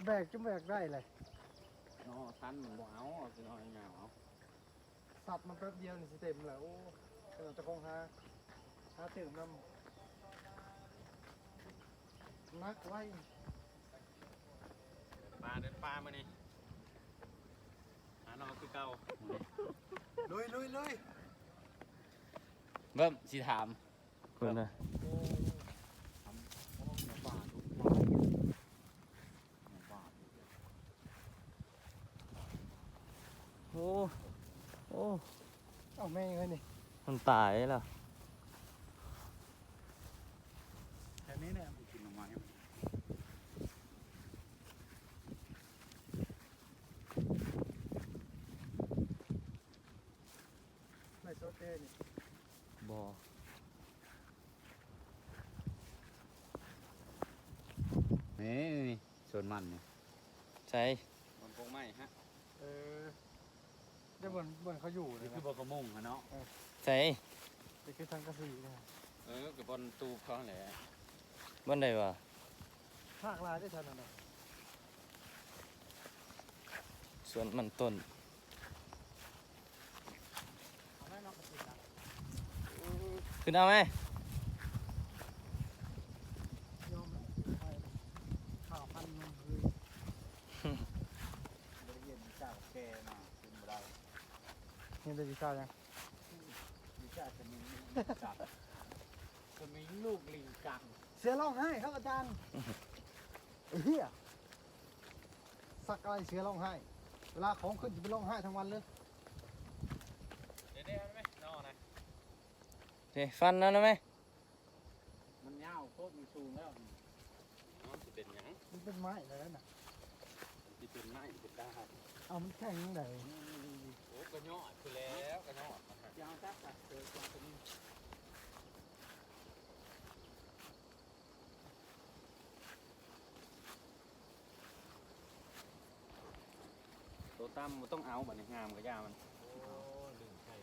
ແບກ ຈຸມແບກໄດ້ເລີຍ. ເນາະ ທັນມັນບໍ່ເອົາ ເອົາແຕ່ເນາະຍາວເອົາ. ສັບມາແປັບດຽວນີ້ຊິເຕັມແລ້ວ. ໂອ້ ເຈົ້າຂອງຫາ ຫາຕື່ມນຳ. ໜັກໄວ. ເດີນປ່າ ເດີນປ່າມື້ນີ້ ຫາໜໍ່ຄືເກົ່າ. ລຸຍ ລຸຍ ລຸຍ. ເບິ່ງ ຊິຖາມ ເພິ່ນນະ. ໂອ້ ໂອ້ ເອົາແມ່ງເອີຍນີ້ ມັນຕາຍແລ້ວ. ແຖວນີ້ແຫຼະ ມັນກິນໜໍ່ໄມ້. ໄລຟ໌ສົດເດ້ນີ້. ບໍ່. ນີ້ ນີ້ ນີ້ ສວນມັນນີ້. ໃສ? ບ່ອນກົກໄມ້ຮະ. ເອີ ໄດ້ບ່ອນ ບ່ອນເຂົາຢູ່ນີ້ ນີ້ຄືບ່ອນເຂົາມຸງຫັ້ນເນາະ. ເອີ ໃສ? ນີ້ຄືສັງກະສີນະ. ເອີ ກໍບ່ອນຕູບເຂົາຫັ້ນແຫຼະ. ບ່ອນໃດວະ? ຮາກຫຼາຍເດ້ຊັ້ນນັ້ນນະ. ສວນມັນຕົ້ນ. ຂຶ້ນເອົາໄໝ? ຍອມແລ້ວ ຂ້າວພັນໜຶ່ງເຮີຍ. ບໍ່ໄດ້ຮຽນວິຊາແກ່ມາ ຂຶ້ນບໍ່ໄດ້. ຮຽນແຕ່ວິຊາຫຍັງ? ວິຊາສະມິງ ສະ ສະມິງລູກລິງກັງ. ເສືອຮ້ອງໄຫ້ຄັບອາຈານ. ໄອ້ເຫ້ຍ ສັກອາໄລເສືອຮ້ອງໄຫ້ ເວລາຂອງຂຶ້ນຈະໄປຮ້ອງໄຫ້ທັງວັນເລີຍ. ເດ້ໆ ເອົາໄໝ ເອົານະ. ເດ້ ຟັນເອົານະແມ່. ມັນຍາວໂພດ ມັນສູງແລ້ວ. ເອົາ ຊິເປັນຫຍັງ? ມັນເປັນໄມ້ແລ້ວນະ. ມັນຊິເປັນໄມ້ ເປັນດາບ. ເອົາ ມັນແຂງຈັ່ງໃດ? ໂອ້ ກະຍອດພຸ້ນແລ້ວ ກະຍອດ. ຊິເອົາຈັກ ເສືອຕົວນີ້. ໂຕຕ່ຳບໍ່ຕ້ອງເອົາ ບາດນີ້ງາມກະຢ່າມັນ. ໂອ້ ລືມໃສ່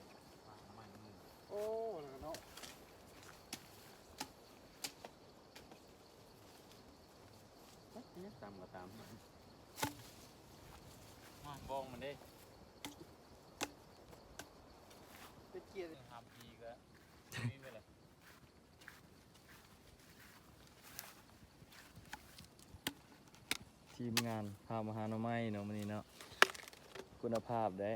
ຜ້າອະນາໄມມື. ໂອ້ ແລ້ວກະເນາະ ຈັກອີ່ຫຍັງ ຕ່ຳກະຕ່ຳ. ຫວ່າງບ້ອງມັນເດ້ ເປັນກຽດ ຫາມປີກະມີເວລາ. ທີມງານພາມາຫາໜໍ່ໄມ້ເນາະ ມື້ນີ້ເນາະ ຄຸນນະພາບເດ້.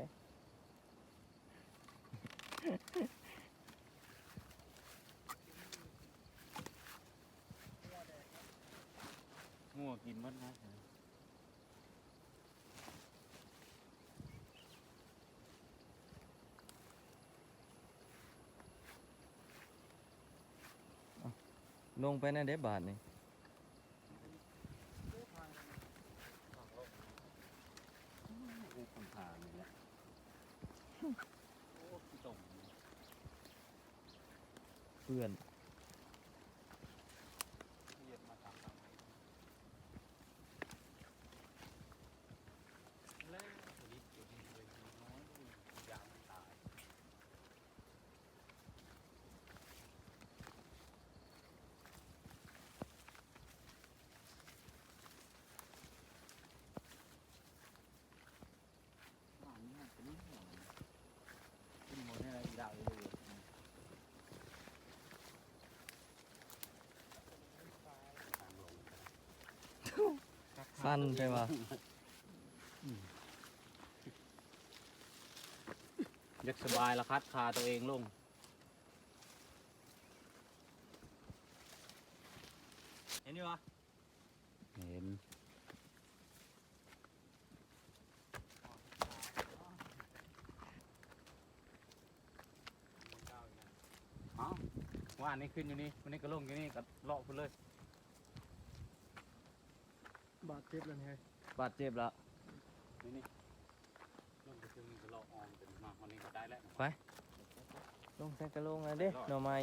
ງົວກິນໝົດນະ. ລົງໄປແນວໃດບາດນີ້? ເປື້ອນ. ສັ່ນແທ້ວ່າ. ຢາກສະບາຍລະຄັດຂາໂຕເອງລົງ. ເຫັນຢູ່ຫວາ? ເຫັນ. ອ້າວ ວານນີ້ຂຶ້ນຢູ່ນີ້ ມື້ນີ້ກະລົງຢູ່ນີ້ ກະເລາະພຸ້ນເລີຍ. ບາດເຈັບແລ້ວນີ້ເຮີ້ຍ. ບາດເຈັບແລ້ວ. ນີ້ໆ ລົງໄປເທິງນີ້ກະເລາະອອມ ມາຮອດນີ້ກະໄດ້ແລ້ວ. ໄປ ລົງໃສ່ກະໂລງແລ້ວເດ້ ໜໍ່ໄມ້.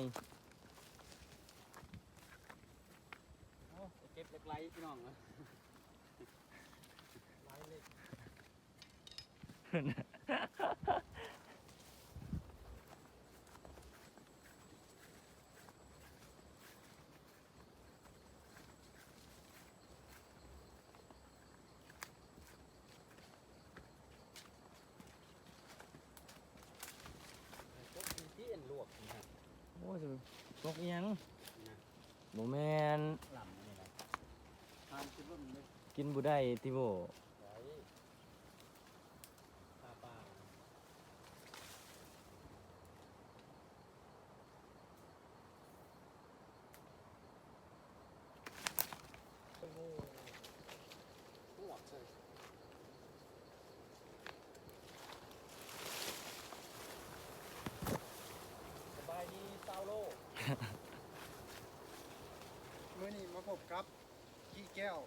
ໂອ້ ເກັບເຫຼັກໄຫຼພີ່ນ້ອງ. ໄຫຼເຫຼັກ. ໂ ຕົກອີ່ຫຍັງ? ບໍ່ແມ່ນ ກິນບໍ່ໄດ້ຕິໂວ້? ສະບາຍດີຊາວໂລກ ມື້ນີ້ມາພົບກັບ ຂີ້ແກ້ວ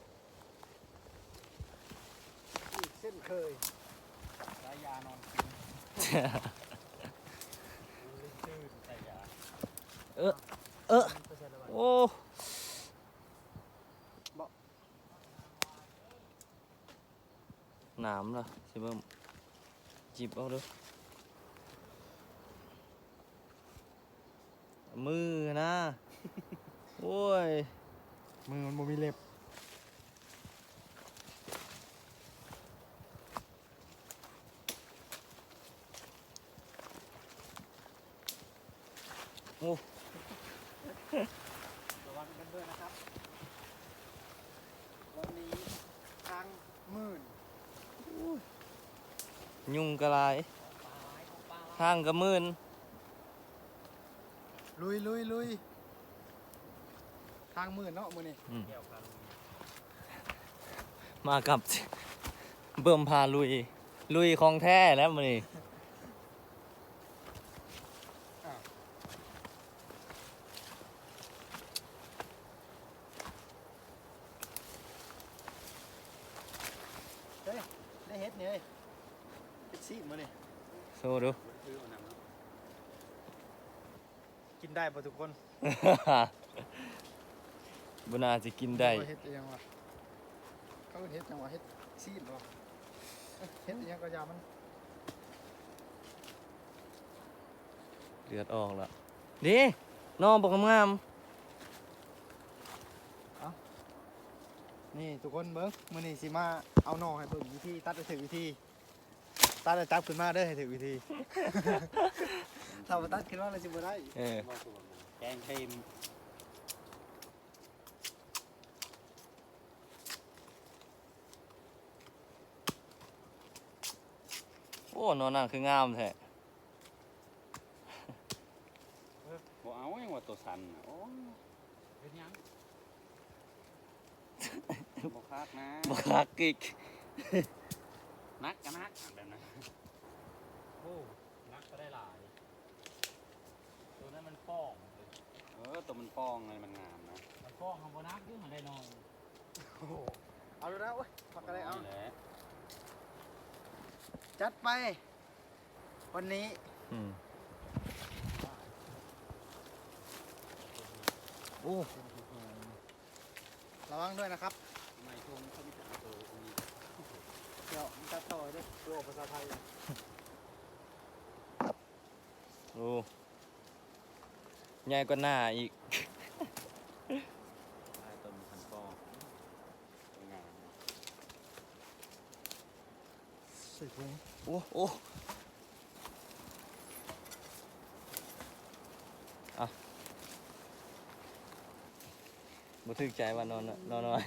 ອີກເຊັ່ນເຄີຍ ສາຍຢານອນກິນ ຕື່ນສາຍຢາ ເອີ ເອີ ໂອ້ ເບາະ ໜາມລະ ຊິເບິ່ງ ຈິບເອົາເດີ້. ມືນະ ໂອ້ຍ ມືມັນບໍ່ມີເລັບ ໂອ້ ລະວັງກັນດ້ວຍນະຄັບ ວັນນີ້ທາງ ມື່ນ ຍຸງກະຫຼາຍ ທາງກະມື່ນ ລຸຍ ລຸຍ ລຸຍ ທາງມື່ນເນາະມື້ນີ້ ອືມ ມາກັບເບິ່ມພາລຸຍ ລຸຍຂອງແທ້ແລ້ວມື້ນີ້. ເຮີ້ຍ ໄດ້ເຫັດນີ້ເອີຍ ເຫັດຊີບມື້ນີ້ ໂຊດູ ກິນໄດ້ບໍ່ທຸກຄົນ? ບໍ່ໜ້າຊິກິນໄດ້ ເຫັດອີ່ຫຍັງວະ ເຂົາເອີ້ນເຫັດຫຍັງວະ ເຫັດຊີບບໍ່ ເອີ ເຫັດອີ່ຫຍັງກໍຢ່າມັນ. ເລືອດອອກລະ ເດ້ ໜໍ່ບັກງາມໆ ເອົ້າ ນີ້ທຸກຄົນເບິ່ງ ມື້ນີ້ຊິມາເອົາໜໍ່ໃຫ້ເບິ່ງ ວິທີຕັດໃຫ້ຖືກວິທີ ຕັດແລ້ວຈັບຂຶ້ນມາເດີ້ ໃຫ້ຖືກວິທີ ຖ້າບໍ່ຕັດຂຶ້ນມາແລ້ວຊິບໍ່ໄດ້ ເອີ ແກງເຄັມ. ໂອ້ ໜໍ່ນັ້ນຄືງາມແທ້ ບໍ່ເອົາຫຍັງວ່າໂຕສັ້ນນະ ໂອ້ ເຮັດຫຍັງ ບໍ່ຄັກນະ ບໍ່ຄັກອີກ ໜັກກໍໜັກ ແບບນັ້ນ ໂອ້ ໜັກກໍໄດ້ຫຼາຍ ໂຕນັ້ນມັນຟອງ ເອີ ໂຕມັນຟອງ ມັນງາມນະ ມັນຟອງ ມັນບໍ່ໜັກ ຄືມັນໄດ້ໜ້ອຍ. ໂອ້ໂຫ ເອົາໂລດນະ ໂອ້ຍ ພັກກໍໄດ້ ເອົາ ນີ້ແຫຼະ ຈັດໄປ ວັນນີ້ ອືມ ໂອ້ ລະວັງດ້ວຍນະຄັບ ໄມ້ທົ່ງເຂົາມີແຕ່ໂຕນີ້ ດຽວມັນຕັດຕໍ່ເດີ້ ຕົວພາສາໄທ. ໂອ້ ໃຫຍ່ກວ່າໜ້າອີກ ອ້າຍຕົ້ນມັນພັນປໍ ງາມ ໃສ່ຖົງ ໂອ້ ໂອ້ ອ່ະ ບໍ່ຖືກໃຈວ່າ ໜໍ່ ໜໍ່ນ້ອຍ.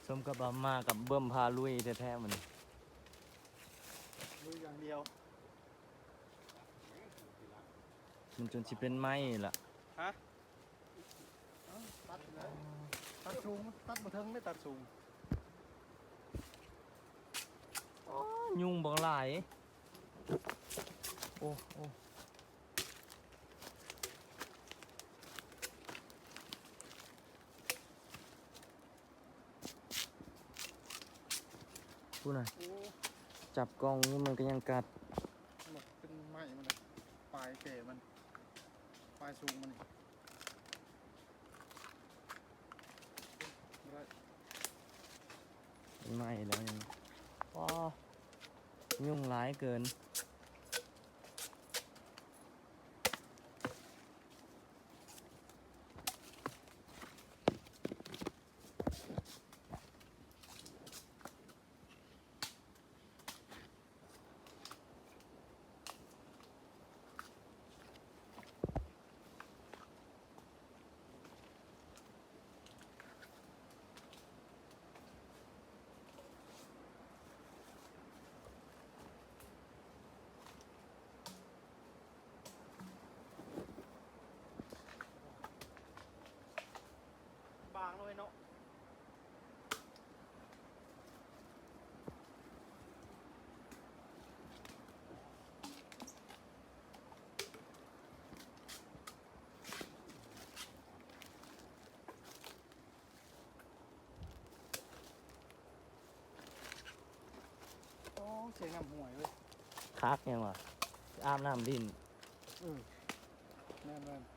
ສົມກັບວ່າມາກັບເບິ່ມພາລຸຍແທ້ໆ ມື້ນີ້ ລຸຍຢ່າງດຽວ ມັນຈົນຊິເປັນໄມ້ລະ ຮະ? ເອົ້າ ຕັດເລີຍ ຕັດສູງ ຕັດບໍ່ເຖິງເດ້ ຕັດສູງ ໂອ້ຍ ຍຸງບັກຫຼາຍ ໂອ້ ໂອ້ ພຸ້ນນະ ໂອ້ ຈັບກ້ອງຢູ່ມັນກໍຍັງກັດ ມັນເປັນໄມ້ມັນນະ ປ ປາຍແກ່ມັນ ປາຍສູງມັນນີ້ ບໍ່ໄດ້ ມັນໄໝ້ແລ້ວນີ້ ອໍ ຍຸງຫຼາຍເກີນ. ບາງເລີຍເນາະ. ໂອ້ ສຽງນ້ຳຫ້ວຍເວີຍ ຄັກຫຍັງວະ ອາບນ້ຳດິນ ເອີ ແມ່ນໆ.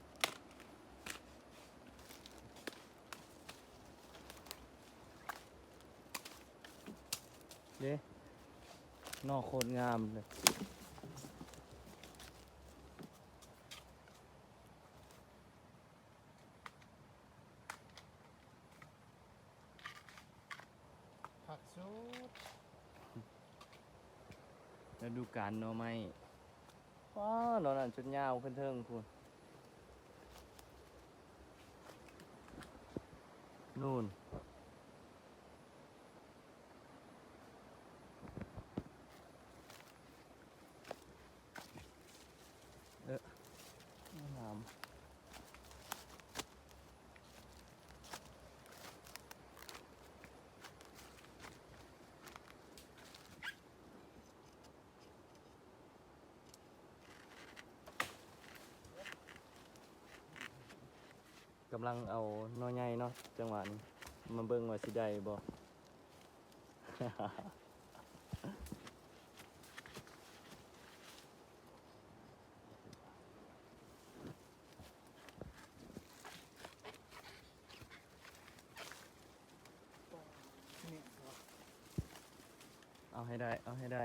ເດ້ ນອກໂຄດງາມເລີຍ. ຄັກສຸດ ລະດູການໜໍ່ໄມ້. ວ້າ ໜໍ່ນັ້ນຈົນຍາວຂຶ້ນເທິງພຸ້ນ ນູ້ນ. ເອີ ງາມ. ກຳລັງເອົາໜໍ່ໃຫຍ່ເນາະ ຈັງຫວະນີ້ ມາເບິ່ງວ່າຊິໄດ້ບໍ່. ເອົາໃຫ້ໄດ້ ເອົາໃຫ້ໄດ້.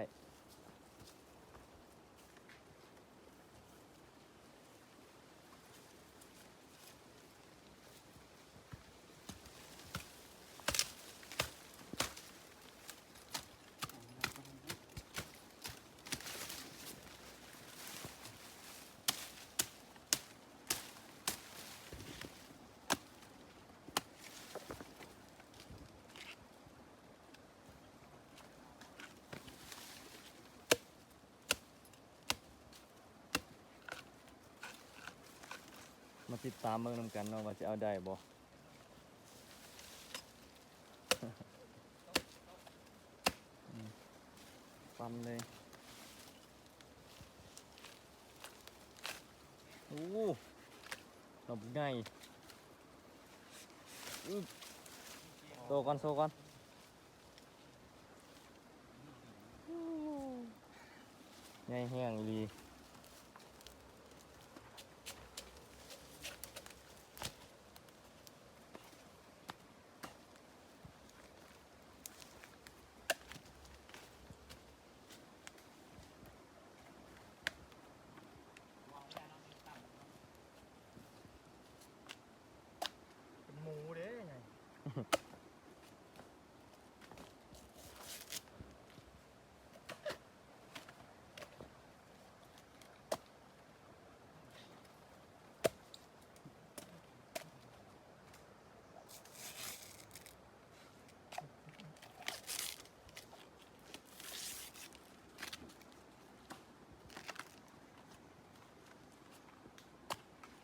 ມາຕິດຕາມເບິ່ງນຳກັນເນາະ ວ່າຊິເອົາໄດ້ບໍ່. ປັ່ນເລີຍ. ໂອ້ ດອກໃຫຍ່. ອຶບ ໂຊກ່ອນ ໂຊກ່ອນ. ໃຫຍ່ແຮງອີ່ຫຼີ. ເປັນໝູເດ້ ໃຫຍ່.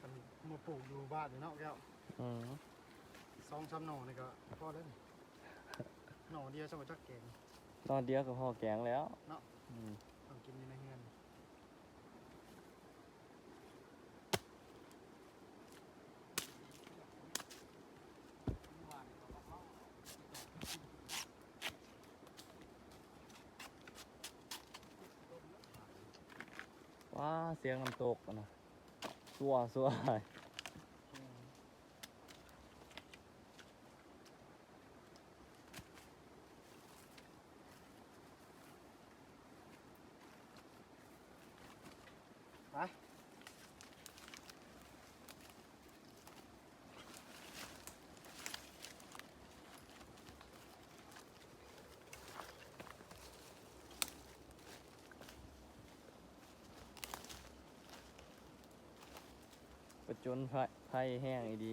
ອັນມາປູກຢູ່ບ້ານນີ້ເນາະແກ້ວ. ອືມ ສອງສາມໜໍ່ນີ້ກໍພໍແລ້ວນີ້. ໜໍ່ດຽວຊະບໍ່ຈັກແກງ. ໜໍ່ດຽວກໍພໍແກງແລ້ວເນາະ. ອືມ ຕ້ອງກິນຢູ່ໃນເຮືອນ. ປ ປາ ສຽງນ້ຳຕົກນະ ຊົ່ວ ຊົ່ວ. ໄປ ປະຈົນໄພ ໄພແຮງອີ່ຫຼີ.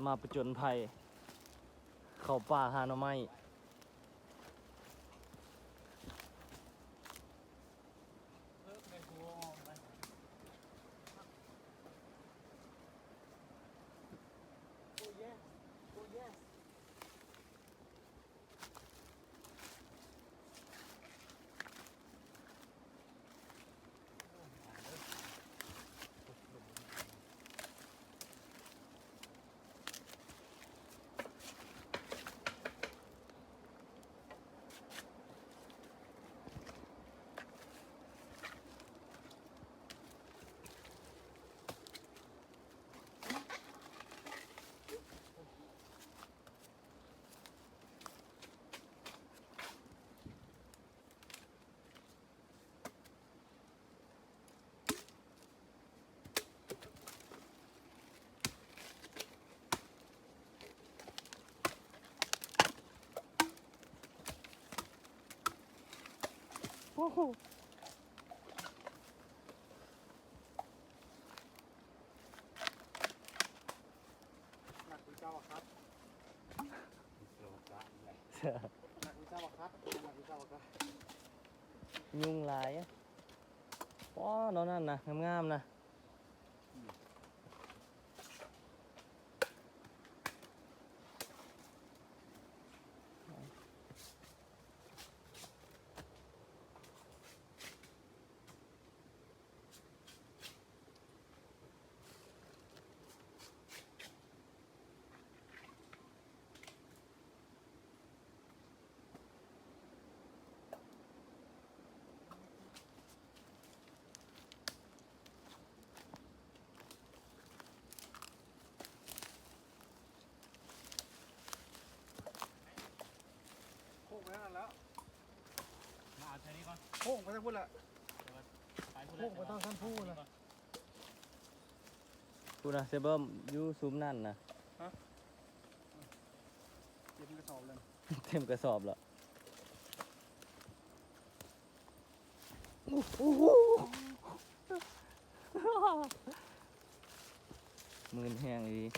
ມາປະຈົນໄພ ເຂົ້າປ່າຫາໜໍ່ໄມ້. Oh yes, oh yes. ໂອ້ໂຫ ໜັກກວ່າເກົ່າຄັກ ໜັກກວ່າເກົ່າຄັກ ໜັກກວ່າເກົ່າຄັກ. ຍຸງຫຼາຍ. ປ້ອ ແນວນັ້ນນະ ງາມໆນະ. ໂຄ້ງໄປທາງນັ້ນແລ້ວ ມາເອົາແຖວນີ້ກ່ອນ ໂຄ້ງໄປທາງພຸ້ນແຫຼະ ໄປພຸ້ນແຫຼະ ໂຄ້ງໄປທາງຊັ້ນພູນນະ. ພຸ້ນນະ ເຊເບິ່ມ ຢູ່ຊຸມນັ້ນນະ ຮະ ເຕັມກະສອບແລ້ວ ເຕັມກະສອບແລ້ວ. ໂອ້ໂຫ ມື່ນແຮງອີ່ຫຼີ.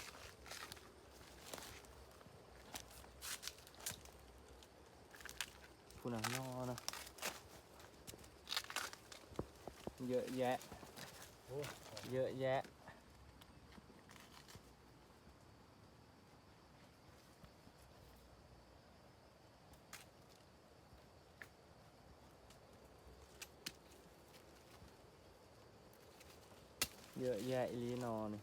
ພຸ້ນນະ ໜໍ່ນະ ເຍາະແຍະ ໂອ້ ເຍາະແຍະ. ເຍາະແຍະອີ່ຫຼີໜໍ່ນີ້.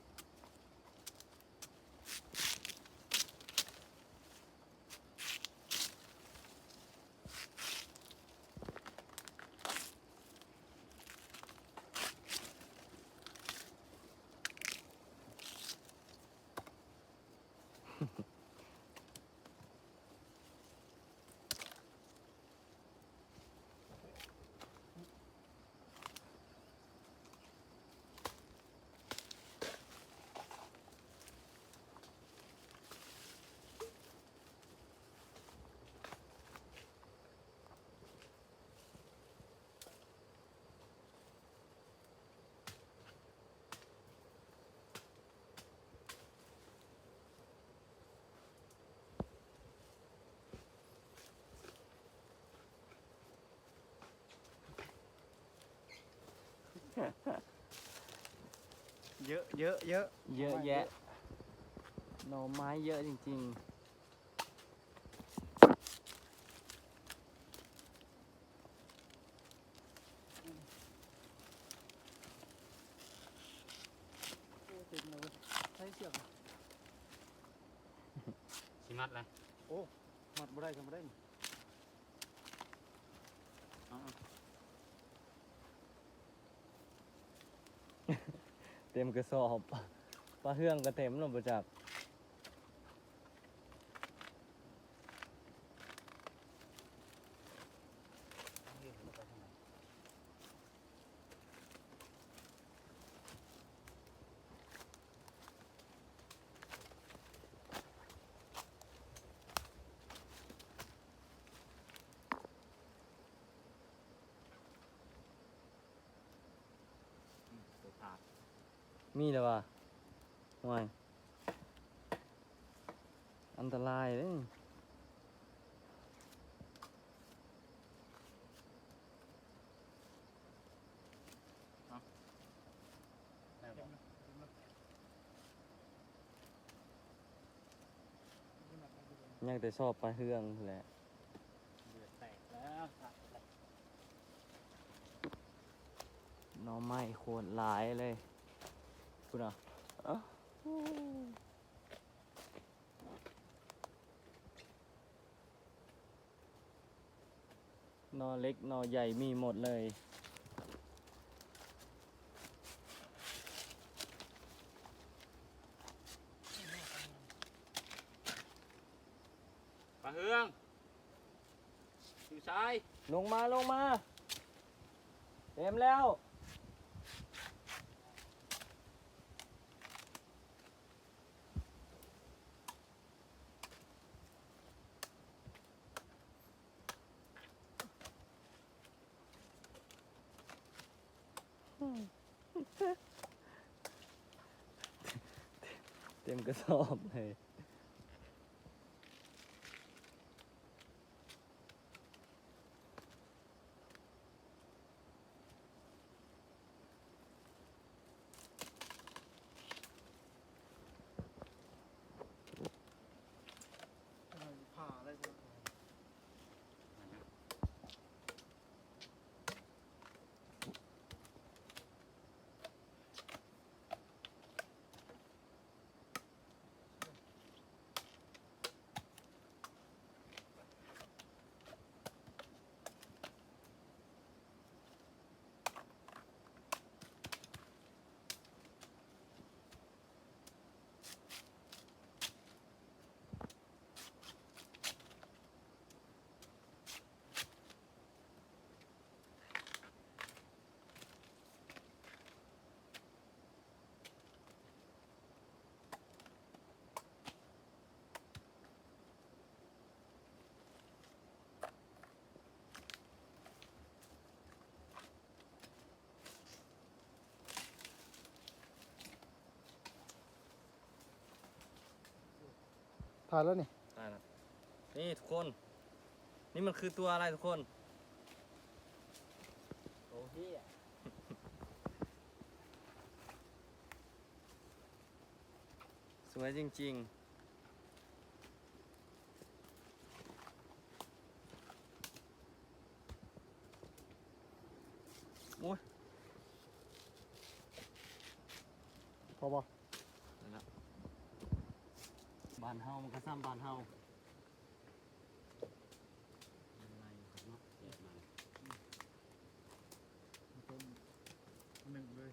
ເຍາະ ເຍາະ ເຍາະ ເຍາະແຍະ ໜໍ່ໄມ້ເຍາະຈິງໆ. ໂອ້ ເຕັມແລ້ວເວີ້ຍ ໃຊ້ເຊືອກ ຊິມັດລະ ໂອ້ ມັດບໍ່ໄດ້ ທຳບໍ່ໄດ້. ເຕັມກະສອບ ປາເຮືອງກະເຕັມເນາະ ບໍ່ຈັກ. ມີແລ້ວວ່າ ໂອ້ຍ ອັນຕະລາຍເດ້. ຍັງແຕ່ຊອບປາເຮືອງພຸ້ນແຫຼະ. ເດືອດແຕກແລ້ວ ໜໍ່ໄມ້ໂຄດຫຼາຍເລີຍ ພຸ້ນນະ. ໜໍ່ເລັກໜໍ່ໃຫຍ່ມີໝົດເລີຍ. ປາເຮືອງ ຢູ່ໃສ? ລົງມາ ລົງມາ ເຕັມແລ້ວ. ເຕັມກະສອບເລີຍ. ຖ່າຍແລ້ວນີ້ ຖ່າຍແລ້ວ. ນີ້ທຸກຄົນ ນີ້ມັນຄືຕົວອະໄລທຸກຄົນ? ໂຕເຫ້ຍ. ສວຍຈິງໆ. ໂອ້ຍ ພໍບໍ່? ນັ້ນລະ ບ້ານເຮົາມັນກະຊ້ຳບ້ານເຮົາ. ໜຶ້ງເລີຍ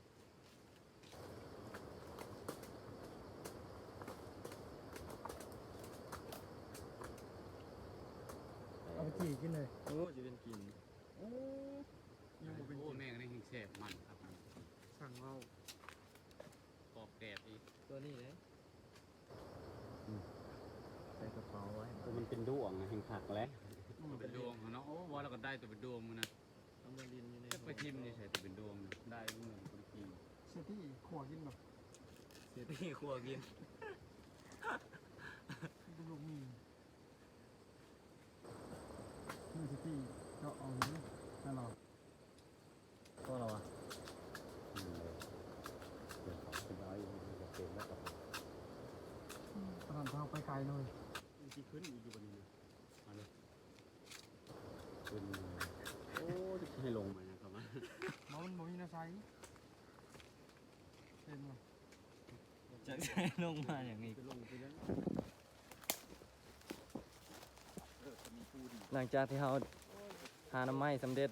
ເອົາໄປຈີ່ກິນເລີຍ. ໂອ້ ຊິເປັນກິນ. ໂອ້ ຍັງບໍ່ເປັນກິນ. ໂອ້ ແມ່ງອັນນີ້ແຮງແຊບ ມັນຄັກ. ຊ່າງເວົ້າ. ກອບແກບອີກ ຕົວນີ້ເດ້. ອືມ ໃສ່ກະເປົາໄວ້. ໂອ້ ມັນເປັນດວງນະ ແຮງຄັກແຫຼະ. ອືມ ເປັນດວງເນາະ. ໂອ້ ວ່າແລ້ວກໍໄດ້ຕົວເປັນດວງມື້ນະ. ເອົາມາຫຼິ້ນຢູ່ໃນ ຈັກໄປຖິ້ມຢູ່ໃສຕົວເປັນດວງນະ. ໄດ້ມື້ນະ ບໍ່ໄດ້ກິນ. ເສດຖີ່ຂົ້ວກິນບໍ່? ເສດຖີ່ຂົ້ວກິນ ລູກໝີ່. ມີສະຕິເຈາະເອົາຢູ່ ຕະຫຼອດ. ພໍແລ້ວວະ? ອືມ ເປັນເອົາຢູ່ ເປັນແລ້ວກໍ ອືມ ຕອນນັ້ນເຮົາໄປໄກເລີຍ. ມັນຊິຂຶ້ນອີກຢູ່ບັດນີ້ນະ. ມາເລີຍ ຂຶ້ນ. ໂອ້ ຈະໃຫ້ລົງມາຫຍັງເຂົ້າມາ. ບໍ່ ມັນບໍ່ມີແນວໃສ່ ເຫັນບໍ່? ຈະໃສ່ລົງມາຫຍັງອີກ? ຫຼັງຈາກທີ່ເຮົາຫາໜໍ່ໄມ້ສຳເລັດ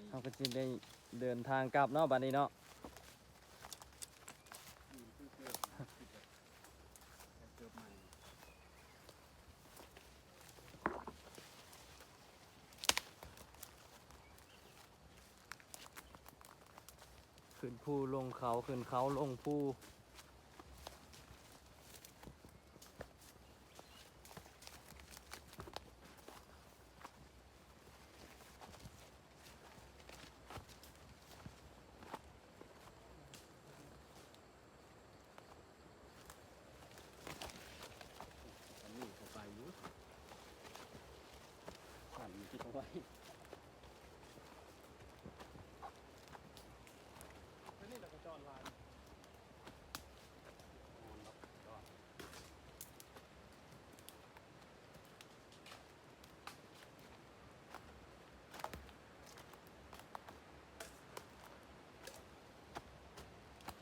ເຮົາກໍຊິໄດ້ເດີນທາງກັບເນາະ ບາດນີ້ເນາະ. ຂຶ້ນພູລົງເຂົາ ຂຶ້ນເຂົາລົງພູ. ອັນນີ້ເຂົ້າໄປຢູ່ ສັນທີ່ເຂົາໄວ້ ອັນນີ້ລະກະຈອດລາຍ.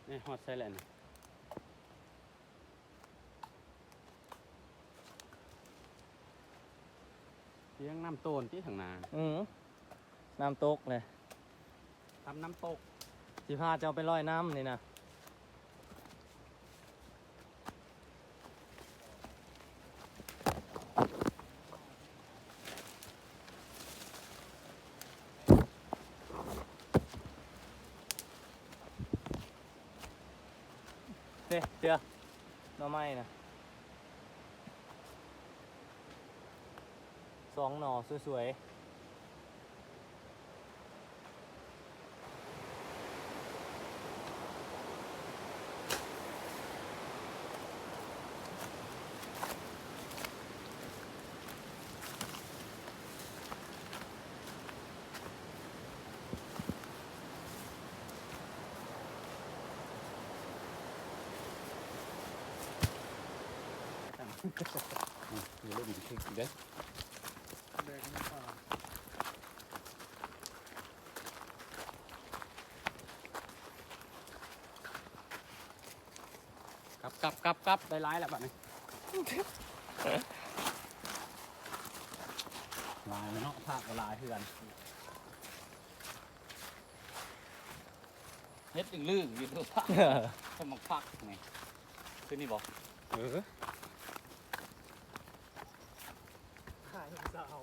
ນີ້ຮອດໃສແລ້ວນີ້? ພຽງນ້ຳໂຕນຕິທາງໜ້າ. ອື ນ້ຳຕົກເລີຍ ທຳນ້ຳຕົກ ຊິພາເຈົ້າໄປລອຍນ້ຳນີ້ນະ. ເດ້ ເສືອ ໜໍ່ໄມ້ນະ ສອງໜໍ່ສວຍໆ. ຢ່າລືມເດັດເດີ້. ແບກໃນປ່າ ກັບ ກັບ ກັບ ກັບ ໄດ້ຫຼາຍແລ້ວບາດນີ້ ຫຼາຍເນາະ ພາກກໍຫຼາຍເຮືອນ. ເຮັດດຶງລືຢູ່ໂຕພາກ ເອີ ສະໝັກຜັກນີ້ ຄືນີ້ບໍ່? ເອີ ຂາຍສາວແກ້ວ ໂອ້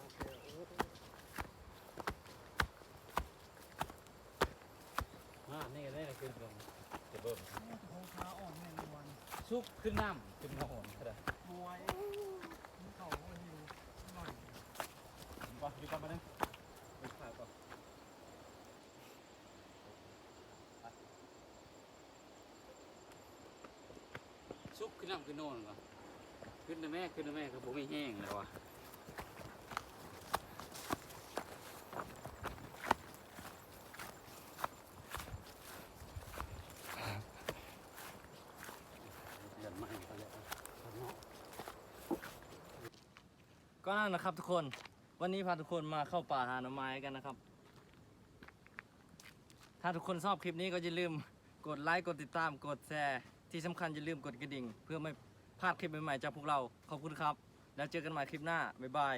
ອ່າ ນີ້ກໍໄດ້ຄືກັນ ຈະເບິ່ງ ໂອ້ ຂາອ່ອນແມ່ນມ່ວນ ສຸກຄືນ້ຳ ຄືນອນກໍໄດ້ ໂອ້ຍ ກິນເຂົ້າບໍ່ຫິວ ໜ້ອຍ ຢູ່ກ່ອນ ຢູ່ກ່ອນ ບາດນີ້ ໄປຂາຍກ່ອນ. ສຸກຄືນ້ຳຄືໂນນວ່າ ຂຶ້ນນະແມ່ ຂຶ້ນນະແມ່ ກໍບໍ່ມີແຮງແລ້ວວ່າ ເດືອນໃໝ່ເຂົາເລີຍເນາະ. ก็นั่นนะครับทุกคน วันนี้พาทุกคนมาเข้าป่าหาหน่อไม้กันนะครับ ถ้าทุกคนชอบคลิปนี้ก็อย่าลืมกดไลค์ กดติดตาม กดแชร์ ที่สำคัญอย่าลืมกดกระดิ่ง เพื่อไม่พลาดคลิปใหม่ๆจากพวกเรา ขอบคุณครับ แล้วเจอกันใหม่คลิปหน้า บ๊ายบาย